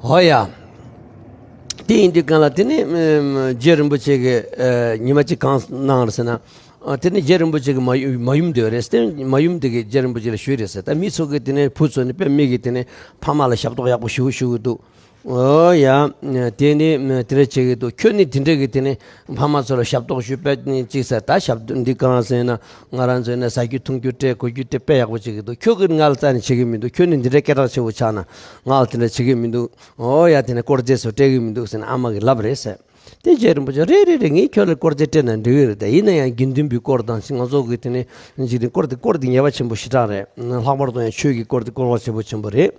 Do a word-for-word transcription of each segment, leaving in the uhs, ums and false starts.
ཧོ་ཡ། དེ་ཡིན་དུས་གང་ལ་དེ་ནི་ཨམ་རྗེ་རིན་པོ་ཆེ་གི་ཨ་ཉི་མ་གཅིག་གང་གནང་རེད་ཟེར་ན། ཨ་དེ་ནི་རྗེ་རིན་པོ་ཆེ་གི་མ་ཡུམ་མ་ཡུམ་དེ་རེད། དེ་མ་ཡུམ་དེ་གི་རྗེ་རིན་པོ་ཆེ་ལ་ཞུས་རེད་ཟེར། ད་མི་ཚོ་གི་དེ་ནི་བུ་ཚོ་ནི་དཔེ་མི་གི་དེ་ནི་ཕ་མ་ལ་ཞབས་ཏོག་ཡག་པོ་ཞུ་ཞུ་གི་འདུག་ཨོ་ཡ། དེ་ནི་དེ་འདྲ་བྱེད་ཀྱི་འདུག་ཁྱོད་ནི་དེ་འདྲ་གི་དེ་ནི་ཕ་མ་ཚོ་ལ་ཞབས་ཏོག་ཞུ་པ་ནི་གཅིག་ཟེར། ད་ཞབས་འདི་གང་ཟེར་ན། ང་རང་ཚོ་ནི་ཟ་རྒྱུ་འཐུང་རྒྱུ་སྤྲད་གོ་རྒྱུ་སྤྲད་དཔེ་ཡག་པོ་བྱེད་ཀྱི་འདུག་ཁྱོད་ཀྱིས་ང་ལ་རྩ་ནས་བྱེད་ཀྱི་མི་འདུག་ཁྱོད་ནི་འདི་འདྲ་སྐད་གྲགས་ཆེ་བོ་ཆགས་ན་ང་ལ་དེ་འདྲ་བྱེད་ཀྱི་མི་འདུག་ཨོ་ཡ། དེ་ནི་དཀོར་རྫས་སུ་སྤྲད་ཀྱི་མི་འདུག་ཟེར་ནས་ཨ་མ་གིས་ལབ་རེད་ཟེར། དེ་རྗེ་རིན་པོ་ཆེ་རེད་རེད་རེད། ངས་ཁྱོད་ལ་དཀོར་རྫས་སྤྲད་ན་འགྲིག་གི་རེད། ད་ཡིན་ན་ཡང་དགེ་འདུན་པའི་དཀོར་དང་ང་ཚོ་གི་དེ་ནི་འཇིག་རྟེན་དཀོར་དེ་དཀོར་དེ་ཉེས་པ་ཆེན་པོ་ཞེ་དྲག་རེད། ལྷག་པར་དུ་ཡང་ཆོས་ཀྱི་དཀོར་དེ་དཀོར་བ་ཆེན་པོ་ཆེན་པོ་རེད།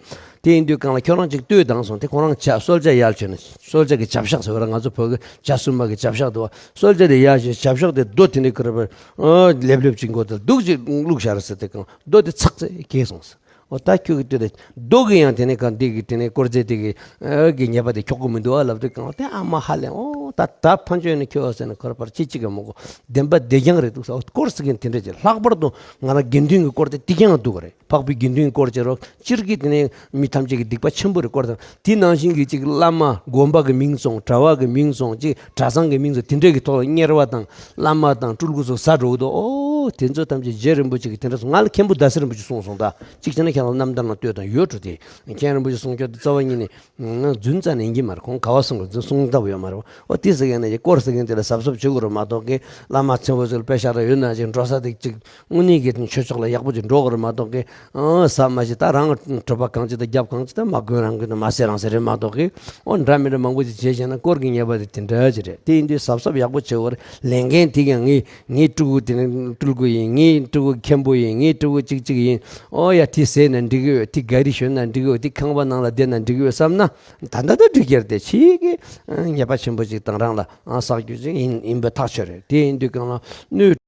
དེ་ཡིན་དུས་གང་ལ་ཁྱོད་རང་ཅིག་ལྟོས་དང་སོང་། དེ་ཁོ་རང་ཇ་གསོལ་ཇ་ཡར་བྱོན་ནས་གསོལ་ཇ་གི་ཇ་ཤག་ཟེར་བ་ར། ང་ཚོ་བོད་ཀྱི་ཇ་སྲུབ་མ་གི་ཇ་ཤག་འདུག་བ། གསོལ་ཇ་དེ་ཡར་བྱོན། ཇ་ཤག་དེ་རྡོ་དེ་ནས་ཁུར་བར་ལེབ་ལེབ་ཅིག་མགོ་དེར་སྡུག་ཅིག་བླུགས་བཞག་རེད་ཟེར། དེ་གང་རྡོ་དེ་ཚག་ཚེ་གས་སོང་ཟེར། འོ་ད་ཁྱོད་ཀྱི་ལྟོས་དང་། རྡོ་གི་ཡང་དེ་ནས་གང་འདི་གི་དེ་ནས་དཀོར་རྫས་དེ་གི་ཨ་གི་ཉེས་པ་དེ་འཁྱོག་གི་མི་འདུག་ཨ་ལབ་དུས་གང་དེ་ཨ་མ་ཧ་ལས། འོ་ད་ད་ཕན་ཆོད་ནི་ཁྱོད་ཟེར་ནས་ཁོ་ར་པར་ཅི་ཅི་ག་མོ་གོ་བདེན་པ་བདེ་རྐྱང་རེད་འདུག་ཟེར། འོ་དཀོར་ཟེར་མཁན་དེ་འདྲ་ཅིག་ལྷག་པར་དུ་ང་རང་དགེ་འདུན་གྱི་དཀོར་དེ་བདེ་རྐྱང་འདུག་ག་རེད། འཕགས་པའི་དགེ་འདུན་གྱི་དཀོར་བྱེད་རོགས། སྤྱིར་གྱི་དེ་ནས་མི་ཐམས་ཅད་ཀྱི་སྡིག་པ་ཆེན་པོ་རེད། དཀོར་དང་དེ་ནང་བཞིན་གྱི་ཅིག་བླ་མ་དགོན་པ་གི་མིང་སོང་། གྲྭ་བ་གི་མིང་སོང་། ཅིག་གྲྭ་ཚང་གི་མིང་སོང་། དེ་འདྲས་ཀྱི་ཐོག་ལ་གཉེར་བ་དང་བླ་མ་དང་སྤྲུལ་སྐུ་སོགས་ཟ་འགྲོ་གི་འདུག་ཨོ་དེ་ཚོ་ཐམས་ཅད་རྗེ་རིན་པོ་ཆེ་གིས་དེ་འདྲ་སོང་། ང་ལ་མཁན་པོ་ཟླ་ཟེར་རིན་པོ་ཆེ་གསུངས་སོང་། ད་ཅིག་བྱས་ན་ཁྱེད་རང་རྣམ་ཐར་ནང་ལྟོས་དང་ཡོད་འགྲོ། དེ་མཁན་རིན་པོ་ཆེ་གསུང་སྐྱོར་དེ་རྩ་བ་ཉིད་ནས་རྫུན་རྩ་ནས་ཡིན་གྱི་མ་རེད། ཁོང་ག་བ་གསུང་གི་རྫུན་གསུང་ཐབས་ཡོད་མ་རེད། ཨོ་དེ་ཟེར་མཁན་ནས་དཀོར་ཟེར་མཁན་དེ་ལ་གཟབ་གཟབ་བྱེད་དགོས་རེད་མ་གཏོགས་ཀྱི། བླ་མ་ཆེན་པོ་ཚོ་ལ་དཔེ་ཤག་ར་ཡོད་ན་ཅིག་འགྲོ་ས་དེ་ཅིག་དངོས་གནས་ཀྱི་ཆོས་ཕྱོགས་ལ་ཡག་པོ་ཅིག་འགྲོ་དགོས་རེད་མ་གཏོགས་ཀྱི། ཨང་ཟ་མ་ཤེས། ད་རང་གྲོད་པ་གང་ཅི་དང་རྒྱབ་གང་ཅི་དང་མ་གོན་རང་གོན་དང་མ་ཟས་རང་ཟས་རེད་མ་གཏོགས་ཀྱི། ཨོ་འདྲ་མི་འདྲ་མང་པོ་ཅིག་བྱས་བྱས་ན་དཀོར་གྱི་ཉེས་པ་དེ་དེ་འདྲ་ཅིག་རེད། དེ་ཡིན་དུས་གཟབ་གཟབ་ཡག་པོ་བྱེད་དགོས་རེད། ལས་འགན་དེ་ཀྱང་ངའི་ངའི་སྤྲུལ་སྐུ་དེ་ནི་སྤྲུལ་སྐུ་ཡིན། ངའི་སྤྲུལ་སྐུ་མཁན་པོ་ཡིན། ངའི་སྤྲུལ་སྐུ་ཅིག་ཅིག་ཡིན། ཨོ་ཡ་དེ་ཟས་ན་འགྲིག་གི་ཡོད། དེ་ག་རི་ཞོན་ན་འགྲིག་གི་ཡོད། དེ་ཁང་པ་ནང་ལ་བསྡད་ན་འགྲིག་གི་ཡོད་བསམ་ན་ད་ལྟ་ད་འགྲིག་གི་རེད། དེ་ཕྱིའི་གི་ཉེས་པ་ཆེན་པོ་ཅིག་དང་རང་ལ་ཨང་བསགས་རྒྱུ་ཅིག་ཡིན་ཡིན་པ་ཐག་ཆོད་རེད། དེ་ཡིན་དུས་གང་ལ་གནོད།